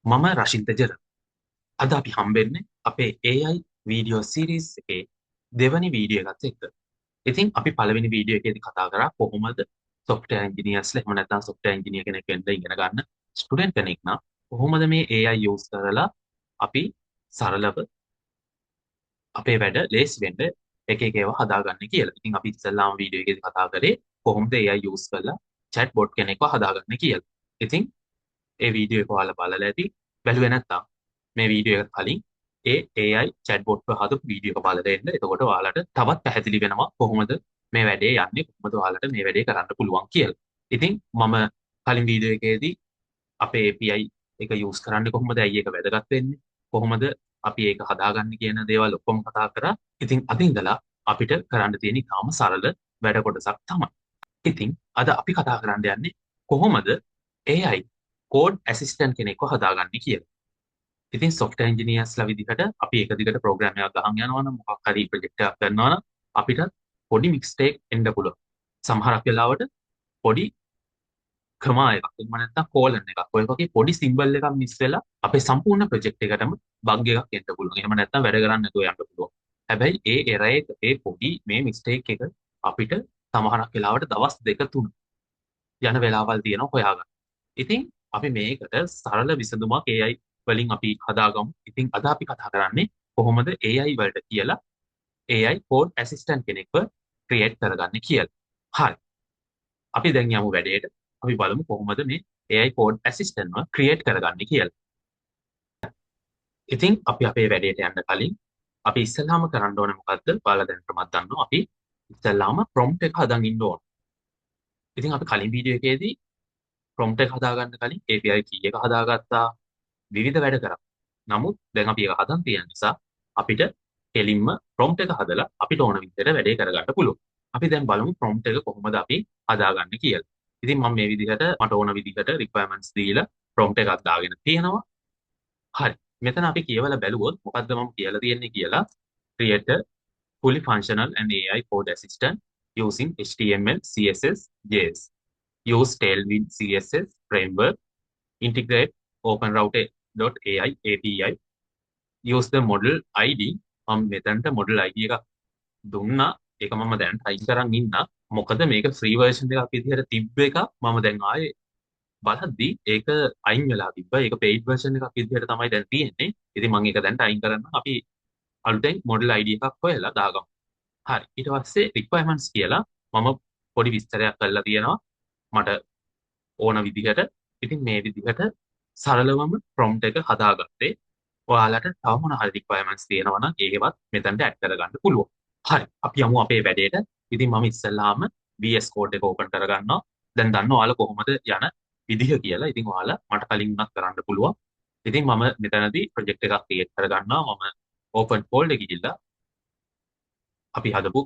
මම රශින්ත ජෙර. අද අපි හම්බෙන්නේ අපේ AI video series එකේ දෙවනි වීඩියෝ එකත් එක්ක. ඉතින් අපි පළවෙනි වීඩියෝ එකේදී කතා කරා කොහොමද සොෆ්ට්වෙයාර් ඉන්ජිනියර්ස්ලා එහෙම නැත්නම් සොෆ්ට්වෙයාර් ඉන්ජිනියර් කෙනෙක් වෙන්න ඉගෙන ගන්න ස්ටුඩන්ට් කෙනෙක් නම් කොහොමද මේ AI use කරලා අපි සරලව අපේ වැඩ ලේසි වෙන්න එක එක ඒවා හදාගන්නේ කියලා. ඉතින් අපි ඉස්සෙල්ලාම වීඩියෝ එකේදී කතා කරේ කොහොමද AI use කරලා චැට් බොට් කෙනෙක්ව හදාගන්නේ කියලා. ඉතින් ඒ වීඩියෝ එක ඔයාලා බලලා ඇති. බැලුවේ නැත්නම් මේ වීඩියෝ එකට කලින් ඒ AI chat bot හදපු වීඩියෝ එක බලලා එන්න. එතකොට ඔයාලට තවත් පැහැදිලි වෙනවා කොහොමද මේ වැඩේ යන්නේ, කොහොමද ඔයාලට මේ වැඩේ කරන්න පුළුවන් කියලා. ඉතින් මම කලින් වීඩියෝ එකේදී අපේ API එක යූස් කරන්නේ කොහොමද, ඇයි ඒක වැදගත් වෙන්නේ, කොහොමද අපි ඒක හදාගන්නේ කියන දේවල් ඔක්කොම කතා කරා. ඉතින් අද ඉඳලා අපිට කරන්න තියෙන ඉතාම සරල වැඩ කොටසක් තමයි. ඉතින් අද අපි කතා කරන්න යන්නේ කොහොමද AI code assistant කෙනෙක්ව හදාගන්නේ කියලා. ඉතින් සොෆ්ට්වෙයාර් ඉන්ජිනියර්ස්ලා විදිහට අපි එක දිගට ප්‍රෝග්‍රෑම් එකක් ගහන් යනවා නම්, මොකක් හරි ප්‍රොජෙක්ට් එකක් කරනවා නම්, අපිට පොඩි මිස්ටේක් එන්න පුළුවන්. සමහරක් වෙලාවට පොඩි කමා එකක්, එහෙම නැත්නම් කෝලන් එකක්, ඔය වගේ පොඩි සිම්බල් එකක් මිස් වෙලා අපේ සම්පූර්ණ ප්‍රොජෙක්ට් එකටම බග් එකක් එන්න පුළුවන්. එහෙම නැත්නම් වැඩ කරන්නේ නැතුව යන්න පුළුවන්. හැබැයි ඒ එරර් එක, ඒ පොඩි මේ මිස්ටේක් එක අපිට සමහරක් වෙලාවට දවස් දෙක තුන යන වෙලාවල් තියෙනවා හොයාගන්න. ඉතින් අපි මේකට සරල විසඳුමක් AI වලින් අපි හදාගමු. ඉතින් අද අපි කතා කරන්නේ කොහොමද AI වලට කියලා AI code assistant කෙනෙක්ව ක්‍රියේට් කරගන්නේ කියලා. හරි. අපි දැන් යමු වැඩේට. අපි බලමු කොහොමද මේ AI code ඇසිස්ටන්ට්ව ක්‍රියේට් කරගන්නේ කියලා. ඉතින් අපි අපේ වැඩේට යන්න කලින් අපි ඉස්සෙල්ලාම කරන්න ඕනේ මොකද්ද? ඔයාලා දැනටමත් දන්නවා, අපි ඉස්සෙල්ලාම ප්‍රොම්ප්ට් එක හදන් ඉන්න ඕන. ඉතින් අපි කලින් වීඩියෝ එකේදී ප්‍රොම්ප්ට් එක හදාගන්න කලින් API key එක හදාගත්තා, විවිධ වැඩ කරා. නමුත් දැන් අපි ඒක හදන් තියෙන නිසා අපිට කෙලින්ම ප්‍රොම්ප්ට් එක හදලා අපිට ඕන විදිහට වැඩේ කරගන්න පුළුවන්. අපි දැන් බලමු ප්‍රොම්ප්ට් එක කොහොමද අපි හදාගන්නේ කියලා. ඉතින් මම මේ විදිහට මට ඕන විදිහට රික්වයර්මන්ට්ස් දීලා ප්‍රොම්ප්ට් එකක් දාගෙන තියෙනවා. හරි. මෙතන අපි කියවලා බැලුවොත් මොකද්ද මම කියලා තියෙන්නේ කියලා, create a fully functional and AI code assistant using HTML, CSS, JS. Use Tailwind CSS framework. Integrate OpenRouter.ai API. Use the model ID. මම මෙතනට model ID එකක් දුන්නා. ඒක මම දැන් ටයිප් කරන් ඉන්න. මොකද මේක ෆ්‍රී වර්ෂන් එකක් විදිහට තිබ්බ එක මම දැන් ආයේ බලද්දි ඒක අයින් වෙලා තිබ්බා. ඒක පේයිඩ් වර්ෂන් එකක් විදිහට තමයි දැන් තියෙන්නේ. ඉතින් මම ඒක දැන් අයින් කරන්න අපි අලුතෙන් මොඩල් ID එකක් හොයලා දාගමු. හරි. ඊට පස්සේ රික්වයර්මන්ට්ස් කියලා මම පොඩි විස්තරයක් කරලා තියෙනවා මට ඕන විදිහට. ඉතින් මේ විදිහට සරලවම ප්‍රොම්ප්ට් එක හදාගත්තේ. ඔයාලට තව මොන හරි රික්වයර්මන්ට්ස් තියෙනවා නම් ඒකවත් මෙතනට ඇඩ් කරගන්න පුළුවන්. හරි. අපි යමු අපේ වැඩේට. ඉතින් මම ඉස්සෙල්ලාම VS Code එක ඕපන් කරගන්නවා. දැන් දන්නවා ඔයාලා කොහොමද යන විදිහ කියලා. ඉතින් ඔයාලා මට කලින් උනත් කරන්න පුළුවන්. ඉතින් මම මෙතනදී ප්‍රොජෙක්ට් එකක් ක්‍රියේට් කරගන්නවා. මම ඕපන් ෆෝල්ඩර් ගිහිල්ලා අපි හදපු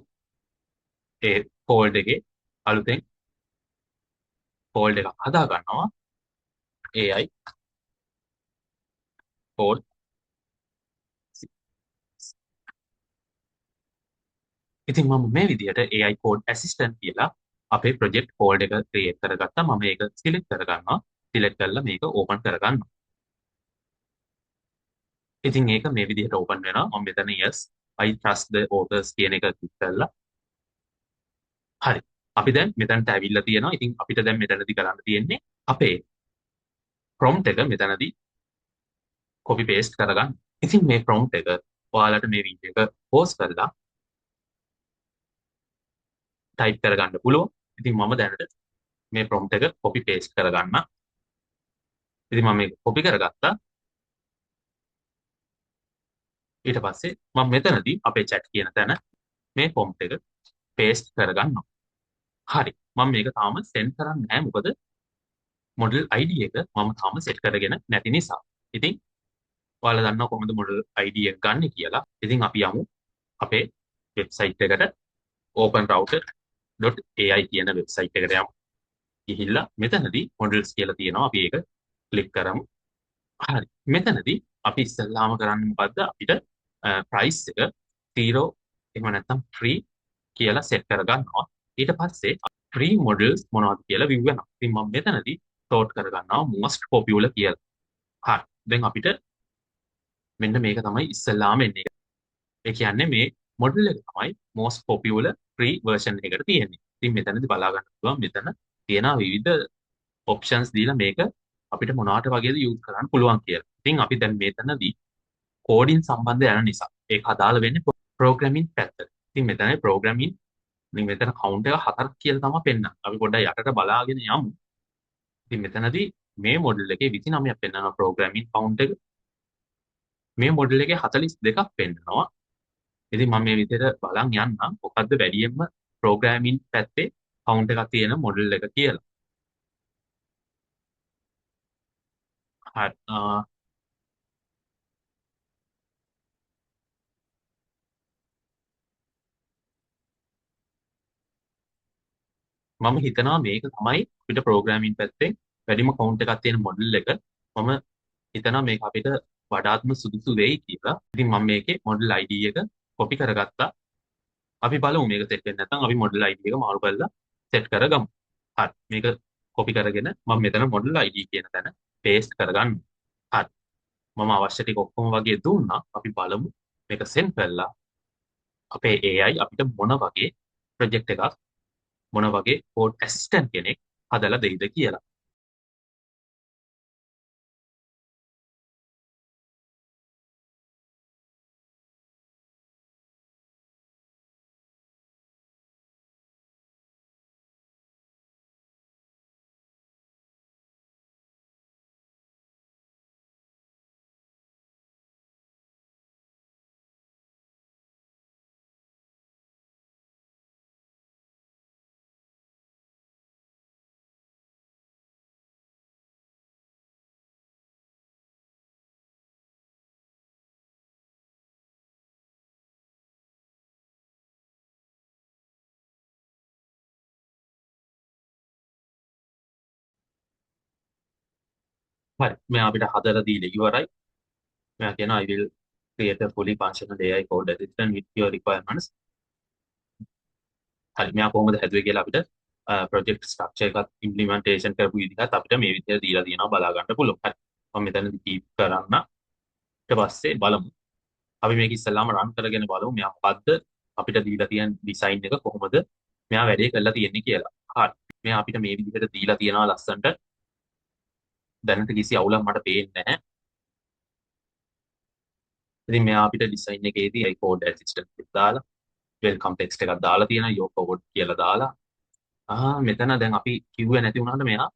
ඒ ෆෝල්ඩර් එකේ අලුතෙන් ෆෝල්ඩර් එකක් හදා ගන්නවා, AI code. ඉතින් මම මේ විදිහට AI code assistant කියලා අපේ ප්‍රොජෙක්ට් ෆෝල්ඩර් එක ක්‍රියේට් කරගත්තා. මම මේක සිලෙක්ට් කරගන්නවා. සිලෙක්ට් කරලා මේක ඕපන් කරගන්නවා. ඉතින් ඒක මේ විදිහට ඕපන් වෙනවා. මම මෙතන "Yes, I trust the authors" කියන එක ක්ලික් කරලා, හරි. අපි දැන් මෙතනට ඇවිල්ලා තියෙනවා. ඉතින් අපිට දැන් මෙතනදී කරන්න තියෙන්නේ අපේ ප්‍රොම්ප්ට් එක මෙතනදී කොපි පේස්ට් කරගන්න. ඉතින් මේ ප්‍රොම්ප්ට් එක ඔයාලට මේ වීඩියෝ එක පෝස් කරලා ටයිප් කරගන්න පුළුවන්. ඉතින් මම දැනට මේ ප්‍රොම්ප්ට් එක කොපි පේස්ට් කරගන්න. ඉතින් මම මේක කොපි කරගත්තා. ඊට පස්සේ මම මෙතනදී අපේ chat කියන තැන මේ ප්‍රොම්ප්ට් එක පේස්ට් කරගන්නවා. හරි. මම මේක තාම සෙන්ඩ් කරන්නේ නැහැ, මොකද මොඩල් ID එක මම තාම සෙට් කරගෙන නැති නිසා. ඉතින් ඔයාලා දන්නවා කොහොමද මොඩල් ID එක ගන්න කියලා. ඉතින් අපි යමු අපේ වෙබ්සයිට් එකට, openrouter.ai කියන වෙබ්සයිට් එකට යමු. ගිහිල්ලා මෙතනදී මොඩල්ස් කියලා තියෙනවා. අපි ඒක ක්ලික් කරමු. හරි. මෙතනදී අපි ඉස්සෙල්ලාම කරන්නේ මොකද්ද? අපිට ප්‍රයිස් එක 0 එහෙම නැත්නම් ෆ්‍රී කියලා සෙට් කරගන්නවා. ඊට පස්සේ ෆ්‍රී මොඩල්ස් මොනවද කියලා විව් වෙනවා. ඉතින් මම මෙතනදී සෝට් කරගන්නවා most popular කියලා. හරි. දැන් අපිට මෙන්න මේක තමයි ඉස්සෙල්ලාම එන්නේ. ඒ කියන්නේ මේ මොඩල් එක තමයි most popular free version එකට තියෙන්නේ. ඉතින් මෙතනදී බලා ගන්න පුළුවන් මෙතන තියෙන විවිධ ඔප්ෂන්ස් දීලා මේක අපිට මොනවට වගේද යූස් කරන්න පුළුවන් කියලා. ඉතින් අපි දැන් මෙතනදී කෝඩින් සම්බන්ධ යන නිසා ඒක අදාළ වෙන්නේ ප්‍රෝග්‍රෑමින් පැත්තට. ඉතින් මෙතන ප්‍රෝග්‍රෑමින් ඉතින් මෙතන කවුන්ට් එක 4ක් කියලා තමයි පෙන්නන්නේ. අපි පොඩ්ඩක් යටට බලාගෙන යමු. ඉතින් මෙතනදී මේ මොඩල් එකේ 29ක් පෙන්නනවා ප්‍රෝග්‍රෑමින් කවුන්ට් එක. මේ මොඩල් එකේ 42ක් පෙන්නනවා. ඉතින් මම මේ විදිහට බලන් යන්නම් මොකද්ද වැඩියෙන්ම ප්‍රෝග්‍රෑමින් පැත්තේ කවුන්ට් එකක් තියෙන මොඩල් එක කියලා. හරි. මම හිතනවා මේක තමයි අපිට ප්‍රෝග්‍රෑමින් පැත්තේ වැඩිම කවුන්ට් එකක් තියෙන මොඩල් එක. මම හිතනවා මේක අපිට වඩාත්ම සුදුසු වෙයි කියලා. ඉතින් මම මේකේ මොඩල් ID එක කොපි කරගත්තා. අපි බලමු මේක සෙට් වෙන්නේ නැත්නම් අපි මොඩල් ID එක මාරු කරලා සෙට් කරගමු. හරි. මේක කොපි කරගෙන මම මෙතන මොඩල් ID කියන තැන පේස්ට් කරගන්න. හරි. මම අවශ්‍ය ටික ඔක්කොම වගේ දුන්නා. අපි බලමු මේක සෙන්ඩ් කරලා අපේ AI අපිට මොන වගේ ප්‍රොජෙක්ට් එකක් මොන වගේ කෝඩ් ඇසිස්ටන්ට් කෙනෙක් හදලා දෙයිද කියලා. හරි. මෙයා අපිට හදලා දීලා ඉවරයි. මෙයා කියනවා I will create a fully functional AI code assistant with your requirements. හරි. මෙයා කොහොමද හැදුවේ කියලා අපිට ප්‍රොජෙක්ට් ස්ට්‍රක්චර් එකත් ඉම්ප්ලිමන්ටේෂන් කරපු විදිහත් අපිට මේ විදිහට දීලා තියෙනවා බලා ගන්න පුළුවන්. හරි. මම මෙතනදී කීප් කරන්න. ඊට පස්සේ බලමු. අපි මේක ඉස්සෙල්ලාම රන් කරගෙන බලමු මෙයා මොකද්ද අපිට දීලා තියෙන ඩිසයින් එක කොහොමද මෙයා වැඩේ කරලා තියෙන්නේ කියලා. හරි. මෙයා අපිට මේ විදිහට දීලා තියෙනවා ලස්සනට. දැනට කිසි අවුලක් මට පේන්නේ නැහැ. ඉතින් මෙයා අපිට ඩිසයින් එකේදී ඒ කෝඩ් ඇසිස්ටන්ට් එක දාලා welcome text එකක් දාලා තියෙනවා your code කියලා දාලා. මෙතන දැන් අපි කිව්වේ නැති වුණාට මෙයා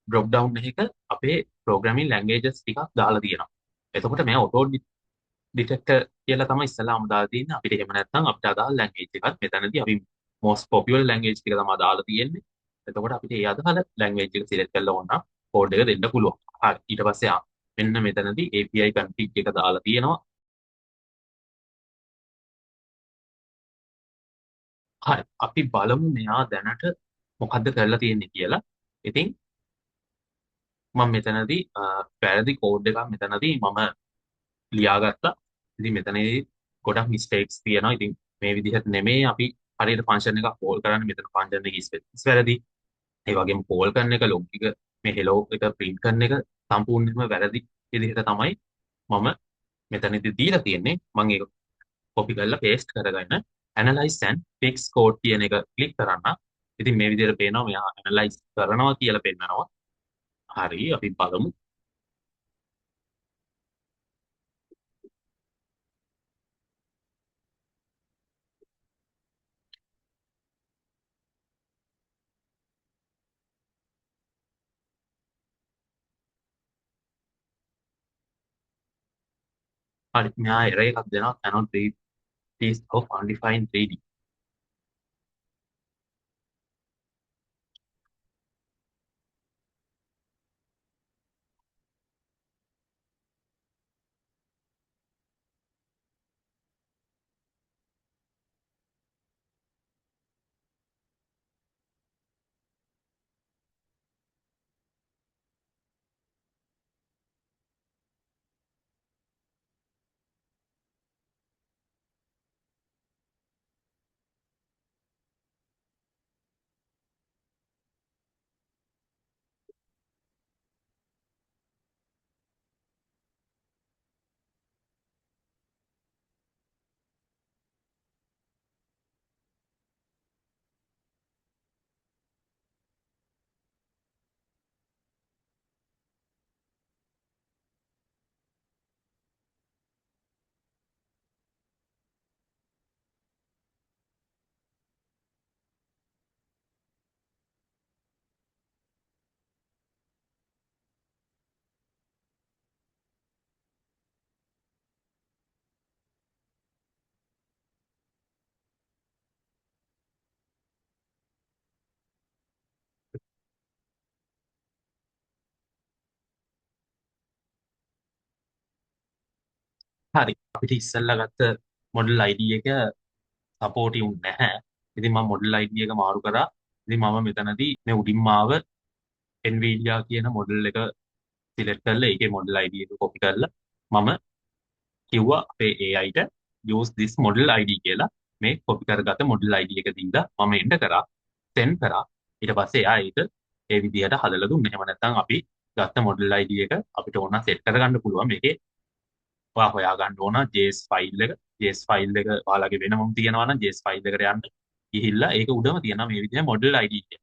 ඩ්‍රොප් ඩවුන් එකක අපේ ප්‍රෝග්‍රෑමින් ලැන්ග්වේජස් ටිකක් දාලා තියෙනවා. එතකොට මෙයා ඔටෝ ඩිටෙක්ටර් කියලා තමයි ඉස්සෙල්ලාම දාලා තියෙන්නේ. අපිට එහෙම නැත්නම් අපිට අදාළ ලැන්ග්වේජ් එකත් මෙතනදී අපි most popular language ටික තමයි දාලා තියෙන්නේ. එතකොට අපිට ඒ අදාළ ලැන්ග්වේජ් එක සිලෙක්ට් කරලා ඕන නම් කෝඩ් එක දෙන්න පුළුවන්. හරි. ඊට පස්සේ මෙන්න මෙතනදී API config එක දාලා තියෙනවා. හරි. අපි බලමු මෙයා දැනට මොකද්ද කරලා තියෙන්නේ කියලා. ඉතින් මම මෙතනදී වැරදි කෝඩ් එකක් මෙතනදී මම ලියාගත්තා. ඉතින් මෙතනදී ගොඩක් මිස්ටේක්ස් තියෙනවා. ඉතින් මේ විදිහට නෙමෙයි අපි හරියට ෆන්ක්ෂන් එකක් කෝල් කරන්නේ. මෙතන ෆන්ක්ෂන් එක ස්පෙස් වැරදි. ඒ වගේම කෝල් කරන එක ලොග් එක මේ හෙලෝ එක ප්‍රින්ට් කරන එක සම්පූර්ණයෙන්ම වැරදි විදිහට තමයි මම මෙතනදී දීලා තියෙන්නේ. මම ඒක කොපි කරලා පේස්ට් කරගෙන analyze and fix code කියන එක ක්ලික් කරන්න. ඉතින් මේ විදිහට පේනවා මෙයා ඇනලයිස් කරනවා කියලා පෙන්නනවා. හරි, අපි බලමු. හරි, මෙයා එරර් එකක් දෙනවා cannot read piece of undefined 3D. හරි. අපිට ඉස්සෙල්ලා ගත්ත මොඩල් ID එක සපෝටිව් නැහැ. ඉතින් මම මොඩල් ID එක මාරු කරා. ඉතින් මම මෙතනදී මේ උඩින්ම ආව Nvidia කියන මොඩල් එක සිලෙක්ට් කරලා ඒකේ මොඩල් ID එක කොපි කරලා මම කිව්වා අපේ AI ට use this model ID කියලා. මේ කොපි කරගත්ත මොඩල් ID එක දීලා මම එන්ටර් කරා, සෙන්ඩ් කරා. ඊට පස්සේ එයා ඒක ඒ විදිහට හදලා දුන්නා. එහෙම නැත්නම් අපි ගත්ත මොඩල් ID එක අපිට ඕන සෙට් කරගන්න පුළුවන්. මේකේ ඔයා හොයාගන්න ඕන JS file එක. JS file එක ඔයාලගේ වෙනමම තියෙනවා නම් JS file එකට යන්න ගිහිල්ලා ඒක උඩම තියෙනවා මේ විදිහේ මොඩල් ID එක.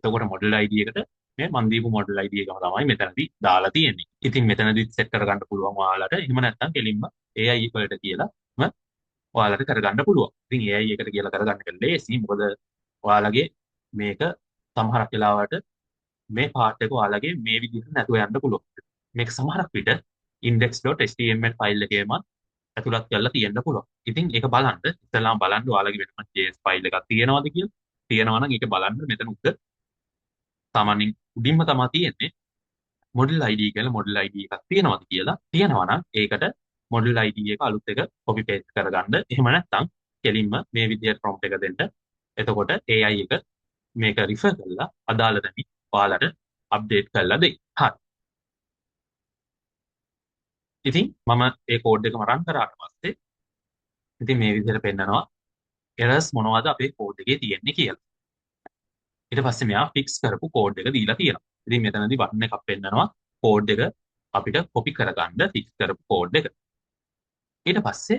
එතකොට මොඩල් ID එකට මේ මන් දීපු මොඩල් ID එකම තමයි මෙතනදී දාලා තියෙන්නේ. ඉතින් මෙතනදිත් සෙට් කරගන්න පුළුවන් ඔයාලට. එහෙම නැත්නම් කෙලින්ම AI වලට කියලාම ඔයාලට කරගන්න පුළුවන්. ඉතින් AI එකට කියලා කරගන්න එක ලේසි. මොකද ඔයාලගේ මේක සමහරක් වෙලාවට මේ පාර්ට් එක ඔයාලගේ මේ විදිහට නැතුව යන්න පුළුවන්. මේක සමහරක් විට index.html file එකේම ඇතුළත් කරලා තියෙන්න පුළුවන්. ඉතින් ඒක බලන්න ඉස්සෙල්ලාම බලන්න ඔයාලගේ වෙනම JS file එකක් තියෙනවද කියලා. තියෙනවා නම් ඒක බලන්න මෙතන උඩ සාමාන්‍යයෙන් උඩින්ම තමයි තියෙන්නේ මොඩල් ID කියලා. මොඩල් ID එකක් තියෙනවද කියලා. තියෙනවා නම් ඒකට මොඩල් ID එක අලුත් එක කොපි පේස්ට් කරගන්න. එහෙම නැත්නම් කෙලින්ම මේ විදිහට ප්‍රොම්ප්ට් එක දෙන්න. එතකොට AI එක මේක රිෆර් කරලා අදාළ තැනින් ඔයාලට අප්ඩේට් කරලා දෙයි. හරි. ඉතින් මම ඒ කෝඩ් එකම රන් කරාට පස්සේ ඉතින් මේ විදිහට පෙන්නනවා එරර්ස් මොනවද අපේ කෝඩ් එකේ තියෙන්නේ කියලා. ඊට පස්සේ මෙයා ෆික්ස් කරපු කෝඩ් එක දීලා තියෙනවා. ඉතින් මෙතනදී බටන් එකක් පෙන්නනවා කෝඩ් එක අපිට කොපි කරගන්න ෆික්ස් කරපු කෝඩ් එක. ඊට පස්සේ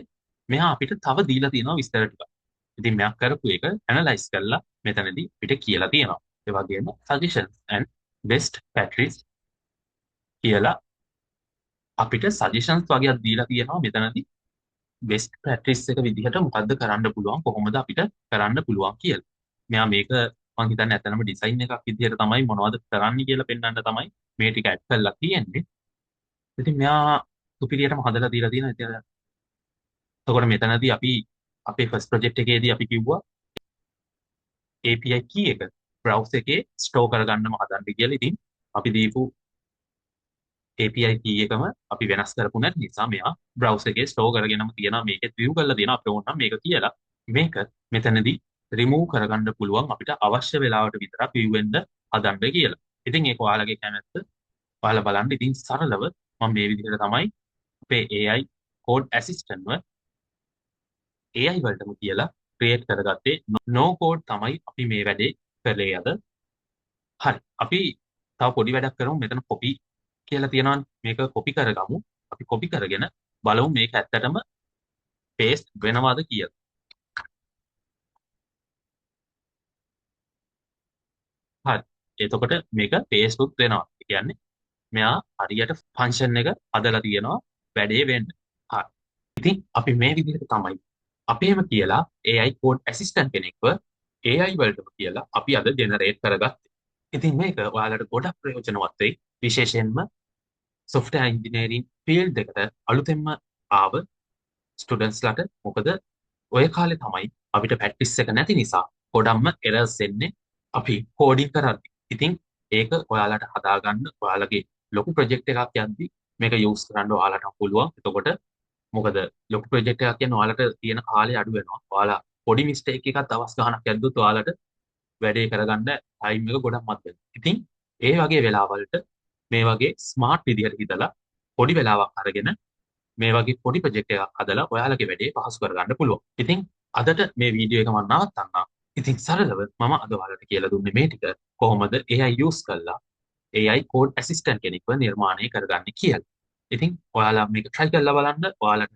මෙයා අපිට තව දීලා තියෙනවා විස්තර ටිකක්. ඉතින් මෙයා කරපු එක ඇනලයිස් කරලා මෙතනදී අපිට කියලා තියෙනවා. ඒ වගේම suggestions and best practice කියලා අපිට සජෙෂන්ස් වගේක් දීලා තියෙනවා මෙතනදී බෙස්ට් ප්‍රැක්ටිස් එක විදිහට මොකද්ද කරන්න පුළුවන්, කොහොමද අපිට කරන්න පුළුවන් කියලා. මෙයා මේක මං හිතන්නේ ඇත්තටම ඩිසයින් එකක් විදිහට තමයි මොනවද කරන්න කියලා පෙන්වන්න තමයි මේ ටික ඇඩ් කරලා තියෙන්නේ. ඉතින් මෙයා සුපිරියටම හදලා දීලා තියෙනවා. ඉතින් එතකොට මෙතනදී අපි අපේ ෆස්ට් ප්‍රොජෙක්ට් එකේදී අපි කිව්වා API key එක බ්‍රවුසර් එකේ ස්ටෝර් කරගන්නම හදන්න කියලා. ඉතින් අපි දීපු API key එකම අපි වෙනස් කරපු නැති නිසා මෙයා බ්‍රවුසර් එකේ ස්ටෝර් කරගෙනම තියෙනවා. මේකෙත් view කරලා තියෙනවා. අපිට ඕන නම් මේක කියලා මේක මෙතනදී රිමූව් කරගන්න පුළුවන් අපිට අවශ්‍ය වෙලාවට විතරක් view වෙන්න හදන්න කියලා. ඉතින් ඒක ඔයාලගේ කැමැත්ත. ඔයාලා බලන්න. ඉතින් සරලව මම මේ විදිහට තමයි අපේ AI code assistant ව AI වලටම කියලා ක්‍රියේට් කරගත්තේ. No code තමයි අපි මේ වැඩේ කළේ අද. හරි. අපි තව පොඩි වැඩක් කරමු. මෙතන කොපි කියලා තියෙනවානේ. මේක කොපි කරගමු. අපි කොපි කරගෙන බලමු මේක ඇත්තටම පේස්ට් වෙනවද කියලා. හරි. එතකොට මේක පේස්ට් උත් වෙනවා. ඒ කියන්නේ මෙයා හරියට ෆන්ක්ෂන් එක හදලා තියෙනවා වැඩේ වෙන්න. හරි. ඉතින් අපි මේ විදිහට තමයි අපේම කියලා AI code assistant කෙනෙක්ව AI වලටම කියලා අපි අද ජෙනරේට් කරගත්තේ. ඉතින් මේක ඔයාලට ගොඩක් ප්‍රයෝජනවත් වෙයි. විශේෂයෙන්ම software engineering field එකට අලුතෙන්ම ආව ස්ටුඩන්ට්ස්ලාට. මොකද ඔය කාලේ තමයි අපිට ප්‍රැක්ටිස් එක නැති නිසා ගොඩක්ම එරර්ස් එන්නේ අපි කෝඩින් කරද්දි. ඉතින් ඒක ඔයාලට හදාගන්න ඔයාලගේ ලොකු ප්‍රොජෙක්ට් එකක් යද්දි මේක යූස් කරන්න ඔයාලට පුළුවන්. එතකොට මොකද ලොකු ප්‍රොජෙක්ට් එකක් කියන්නේ ඔයාලට තියෙන කාලය අඩු වෙනවා. ඔයාලා පොඩි මිස්ටේක් එකක් දවස් ගාණක් යද්දොත් ඔයාලට වැඩේ කරගන්න ටයිම් එක ගොඩක් මත් වෙනවා. ඉතින් ඒ වගේ වෙලාවලට මේ වගේ ස්මාර්ට් විදිහට හිතලා පොඩි වෙලාවක් අරගෙන මේ වගේ පොඩි ප්‍රොජෙක්ට් එකක් හදලා ඔයාලගේ වැඩේ පහසු කරගන්න පුළුවන්. ඉතින් අදට මේ වීඩියෝ එක මම නවත්තන්නම්. ඉතින් සරලව මම අද ඔයාලට කියලා දුන්නේ මේ ටික කොහොමද AI use කරලා AI code assistant කෙනෙක්ව නිර්මාණය කරගන්නේ කියලා. ඉතින් ඔයාලා මේක try කරලා බලන්න. ඔයාලට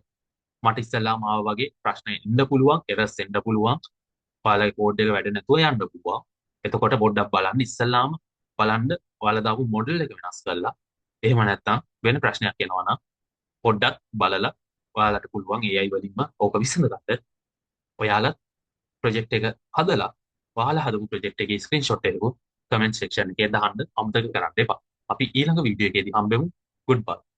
මට ඉස්සෙල්ලාම ආවා වගේ ප්‍රශ්න එන්න පුළුවන්, එරර්ස් එන්න පුළුවන්. ඔයාලගේ කෝඩ් එක වැඩ නැතුව යන්න පුළුවන්. එතකොට පොඩ්ඩක් බලන්න ඉස්සෙල්ලාම බලන්න ඔයාලා දාපු මොඩල් එක වෙනස් කරලා එහෙම නැත්නම් වෙන ප්‍රශ්නයක් එනවා නම් පොඩ්ඩක් බලලා ඔයාලට පුළුවන් AI වලින්ම ඕක විසඳගන්න. ඔයාලා ප්‍රොජෙක්ට් එක හදලා ඔයාලා හදපු ප්‍රොජෙක්ට් එකේ ස්ක්‍රීන්ෂොට් එකකුත් කමෙන්ට් සෙක්ෂන් එකේ දාන්න අමතක කරන්න එපා. අපි ඊළඟ වීඩියෝ එකේදී හම්බෙමු. Goodbye.